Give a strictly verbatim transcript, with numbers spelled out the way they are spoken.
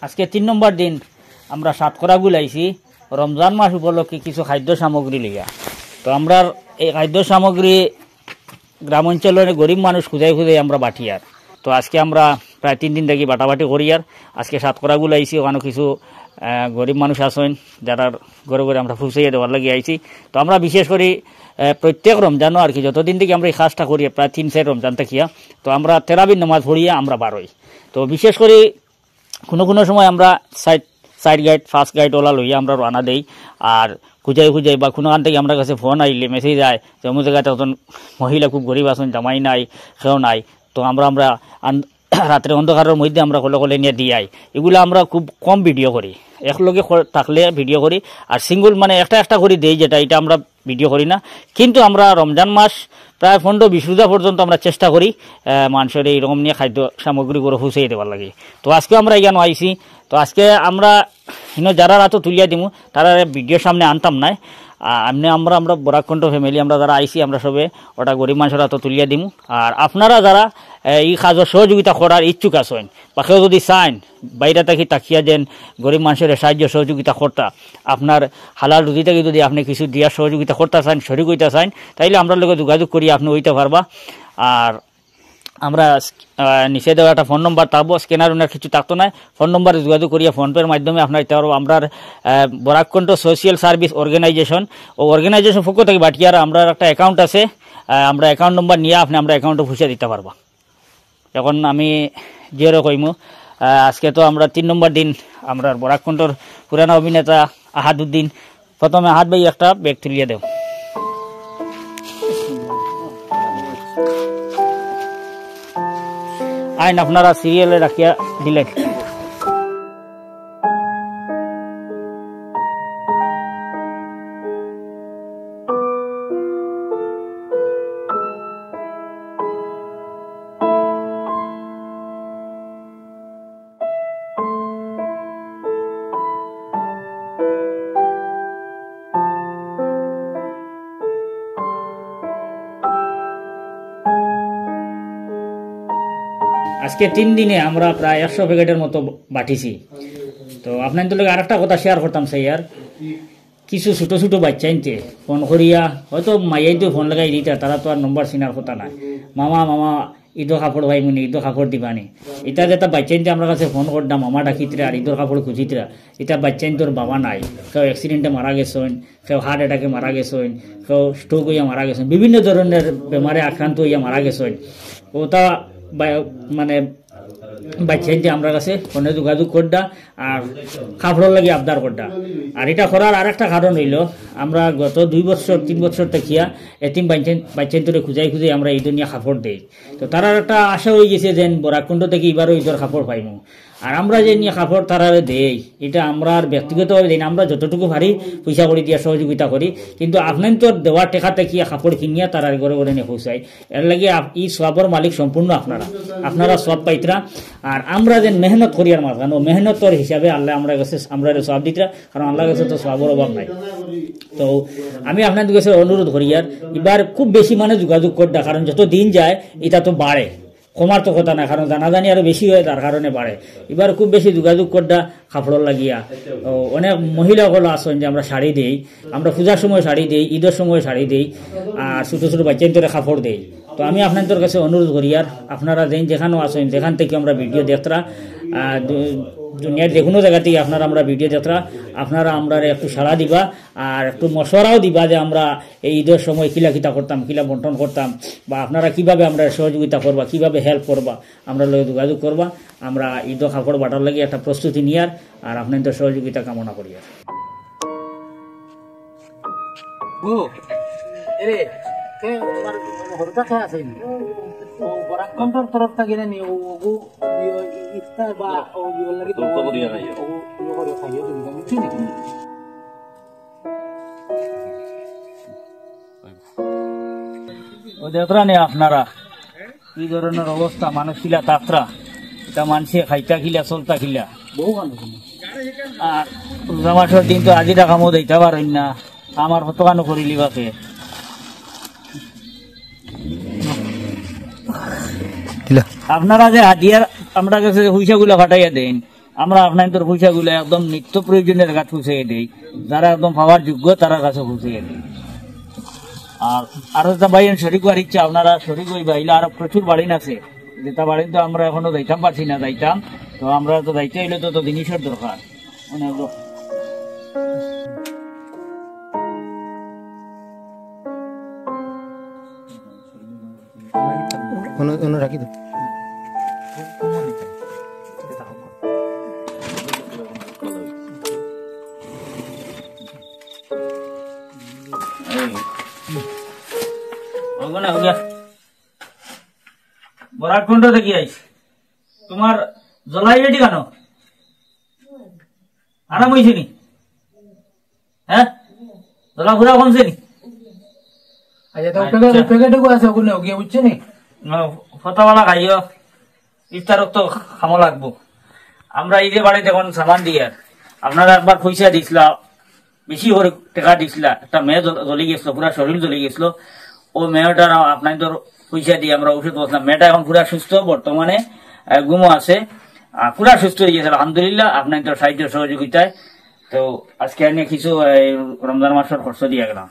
আজকে তিন নম্বর দিন, আমরা সাতকরা গুল আইছি রমজান মাস উপলক্ষে কিছু খাদ্য সামগ্রী লইয়া। তো আমরার এই খাদ্য সামগ্রী গ্রাম অঞ্চলর গরিব মানুষ খুঁজাই খুঁজাই আমরা বাটিয়ার। তো আজকে আমরা প্রায় তিন দিন থাকি বাটাবাটি করিয়ার। আজকে সাতকরা গুল আইছি, ওখানো কিছু আহ, গরিব মানুষ আছইন, যারার ঘরে ঘরে আমরা পৌঁছাইয়া দেওয়ার লাগি আইছি। তো আমরা বিশেষ করি আহ, প্রত্যেক রমজানও আর কি, যতদিন থাকি আমরা এই কাজটা করি, প্রায় তিন চাইর রমজান থাকিয়া, তো আমরা তেরাবির নামাজ পড়িয়া আমরা বারই। তো বিশেষ করি কুনু কুনু সময় আমরা চাইর, চাইর গাইড, পাঁচ গাইড ওলা লইয়া আমরা রওনা দেই। আর খুঁজাই খুঁজাই বা কুনুখান থাকি আমরার কাছে ফোন আইলে, মেসেজ আয় যে অমুক জাগাত একজন মহিলা খুব গরিব আছইন, জামাই নাই, কেউ নাই, তো আমরা, আমরা আন-, রাত্রে অন্ধকারর মধ্যে আমরা কলে কলে নিয়া দি আই। ইগুলা আমরা খুব কম ভিডিও করি, একলগে ক-, থাকলে ভিডিও করি, আর সিঙ্গল মানে একটা একটা করি দেই, যেটা, ইটা আমরা ভিডিও করি না। কিন্তু আমরা রমজান মাস প্রায় পনেরো বিশ রোজা পর্যন্ত আমরা চেষ্টা করি আহ, মানষরে ইরকম নিয়া খাদ্য সামগ্রী ঘরো পৌঁছাই দেওয়ার লাগি। তো আজকেও আমরা ইখানো আইছি। তো আজকে আমরা ইনো যারার আতো তুলিয়া দিমু, তারারে ভিডিওর সামনে আনতাম নায়। আহ, এমনে আমরা, আমরা বরাক কণ্ঠ ফ্যামিলি, আমরা যারা আইছি, আমরা সবে ওটা গরিব মানষর আতো তুলিয়া দিমু। আর আপনারা যারা আহ, ই কাজর সহযোগিতা করার ইচ্ছুক আছইন বা কেউ যদি চাইন, বাইরে থাকি থাকিয়া যেন গরিব মানষরে সাহায্য সহযোগিতা করতা, আপনার হালাল রুজি থাকি যদি আপনে কিছু দিয়া সহযোগিতা করতা চাইন, শরিক অইতা চাইন, তাইলে আমরার লগে যোগাযোগ করি আপনে অইতা পারবা। আর আমরা আহ, নিচে দেওয়া একটা ফোন নম্বর থাকবো, স্ক্যানার উনার কিছু থাকতো নায়, ফোন নম্বরে যোগাযোগ করিয়া ফোন পের মাধ্যমে আপনারা দিতা পারবা। আমরার আহ, বরাক কণ্ঠ সোশ্যাল সার্ভিস অর্গানাইজেশন, ও অর্গানাইজেশন পক্ষ থাকি বাটিয়ার আমরার একটা অ্যাকাউন্ট আছে, আহ, আমরা অ্যাকাউন্ট নম্বর নিয়া আপনে আমরার অ্যাকাউন্টো পয়সা দিতা পারবা। এখন আমি জিওরে কইমু, আহ, আজকে তো আমরা তিন নম্বর দিন, আমরার বরাক কণ্ঠর পুরানা অভিনেতা আহাদুদ্দিন। প্রথমে আহাদ ভাই একটা ব্যাগ তুলিয়া দেও। আইন আপনারা সিরিয়ালে রাখিয়া দিলেন। আজকে তিন দিনে আমরা প্রায় একশো প্যাকেটের মতো বাটিছি। তো আপনাইনতর লগে আরেকটা কথা শেয়ার করতাম চাইয়ার, কিছু ছোট ছোট বাইচ্চাইন্তে ফোন করিয়া, হয়তো মাইয়াইন্তে ফোন লাগাই দিতা, তারা তো আর নম্বর চিনার কথা নায়। "মামা, মামা, ইদর কাপড় পাইমুনি, ইদর কাপড় দিবানি?" ইতা যেতা বাইচ্চাইন্তে আমরার কাছে ফোন কররা, মামা ডাকিতরা আর ইদর কাপড় খুজিতরা, ইতা বাইচ্চাইন্তর বাবা নাই, কেউ অ্যাক্সিডেন্টে মারা গেছইন, কেউ হার্ট অ্যাটাকে মারা গেছইন, কেউ স্ট্রোক অইয়া মারা গেছইন, বিভিন্ন ধরনের বেমারে আক্রান্ত অইয়া মারা গেছইন। ওতা বা-, মানে বাইচ্চাইন্তে আমরার কাছে ফোনে যোগাযোগ কররা আর কাপড়র লাগি আবদার কররা। আর ইটা করার আরেকটা কারণ অইলো, আমরা গত দুই বছর, তিন বছর থাকিয়া এতিম বাইচ্চাইন-, বাইচ্চাইন্তরে খুজাই খুজাই আমরা ইদর নিয়া কাপড় দেই। তো তারার একটা আশা অইগেছে যেন বরাক কণ্ঠ থাকি ইবারও ইদর কাপড় পাইমু। আর আমরা যে নিয়া কাপড় তারারে দেই, ইটা আমরার ব্যক্তিগতভাবে দেই না, আমরা যতটুকু পারি পয়সা করি দিয়া সহযোগিতা করি, কিন্তু আপনাইন্তর দেওয়া টেকা থাকিয়া কাপড় কিনিয়া তারার ঘরে ঘরে নিয়া পৌঁছাই। এরলাগি আপ-, ই সওয়াবর মালিক সম্পূর্ণ আপনারা, আপনারা সওয়াব পাইতরা। আর আমরা যে মেহনত করিয়ার মাঝখানো, মেহনতর হিসাবে আল্লায় আমরার কাছে, আমরারে সওয়াব দিতরা, কারণ আল্লার কাছে তো সওয়াবর অভাব নাই। তো আমি আপনাইন্তর কাছে অনুরোধ করিয়ার, ইবার খুব বেশি মানে যোগাযোগ কররা, কারণ যত দিন যায় ইতা তো বাড়ে, কমার তো কথা নায়, কারণ জানাজানি আরো বেশি অয়, তার কারণে বাড়ে। ইবার খুব বেশি যোগাযোগ কররা কাপড়র লাগিয়া। ও, অনেক মহিলা অকল আছইন যে আমরা শাড়ি দেই, আমরা পূজার সময় শাড়ি দেই, ইদর সময় শাড়ি দেই, আর ছোট ছোট বাইচ্চাইন্তরে কাপড় দেই। তো আমি আপনাইন্তর কাছে অনুরোধ করিয়ার, আপনারা যেইন যেখানো আছইন, যেখান থাকি আমরা ভিডিও দেখতরা, আহ, দু-, দুনিয়ার যেকোনো জাগা থাকি আপনারা আমরার ভিডিও দেখতরা, আপনারা আমরারে একটু সাড়া দিবা, আর একটু মশওয়ারাও দিবা যে আমরা এই ইদর সময় কিলা কিতা করতাম, কিলা বন্টন করতাম, বা আপনারা কিভাবে আমরারে সহযোগিতা করবা, কিভাবে হেল্প করবা, আমরার লগে যোগাযোগ করবা। আমরা ইদর কাপড় বাটার লাগি একটা প্রস্তুতি নিয়ার, আর আপনাইন্তর সহযোগিতা কামনা করিয়ার। ও, এরে, কে, তোমার, মানে, হরুতা কে আছে নি? ও, বরাক কণ্ঠর তরফ থাকি না নি, ও, ওগু, ইয়ে, ইফতার বা, ও, ইয়ে লাগি তো করিয়া খাইও। ও, ইয়ে করে খাইও, তুমি জানো, বুঝছো নি? ও দেখরা নি আপনারা, কি ধরনের অবস্থা, মানুষ কিলা থাকরা, ইতা মানষে খাইতা কিলা, চলতা কিলা। আর রোজা মাসর দিন তো আজিরা কামো যাইতা পারইন না, আমার কতখানো করিলিবাকে। আপনারা যে হাদিয়ার আমরার কাছে পয়সাগুলা পাঠাইয়া দেইন, আমরা আপনাইন্তর পয়সাগুলা একদম নিত্য প্রয়োজনীয় জাগাত পৌঁছাইয়া দেই। যারা একদম পাওয়ার যোগ্য, তারার কাছে পৌঁছাইয়া দেই। আর আরো যেটা ভাইয়াইন শরিক অওয়ার ইচ্ছা, আপনারা শরিক অইবা, ইলা আরো প্রচুর বাড়িন আছে, যেটা বাড়িন তো আমরা এখনো যাইতাম পারছি না, যাইতাম। তো আমরা তো যাইতে অইলে তো, তো জিনিসর দরকার। মানে, অনো, অনো রাখি দেও। বরাক কুণ্ড থাকি আইছি। তুমার জলাই বেটি কেন? আরাম অইছে নি? হ্যাঁ? জলা পুরা কমছে নি? আচ্ছা, তো আচ্ছা। প্যাকেট, প্যাকেট এগু আছে, ওগুলো গিয়া বুঝছো নি? না, ফতাওয়ালা খাইও, ইফতারত তো খামো লাগবো। আমরা এই যে বাড়িত এখন সামান দিয়ার, আপনারা একবার পয়সা দিছলা, বেশি করে টেকা দিছলা, একটা মেয়ে জ্বল-, জ্বলি গেছিল, পুরা শরীর জ্বলি গেছিল। ও মেয়েটার আপনাইন্তর পয়সা দিয়া আমরা ঔষধ বসলাম। মেয়েটা এখন পুরা সুস্থ, বর্তমানে, আহ, ঘুমো আছে, আহ, পুরা সুস্থ অই গেছে আলহামদুলিল্লাহ, আপনাইন্তর সাহায্য সহযোগিতায়। তো আজকে আমি কিছু, এই, রমজান মাসর খরচ দিয়া গেলাম।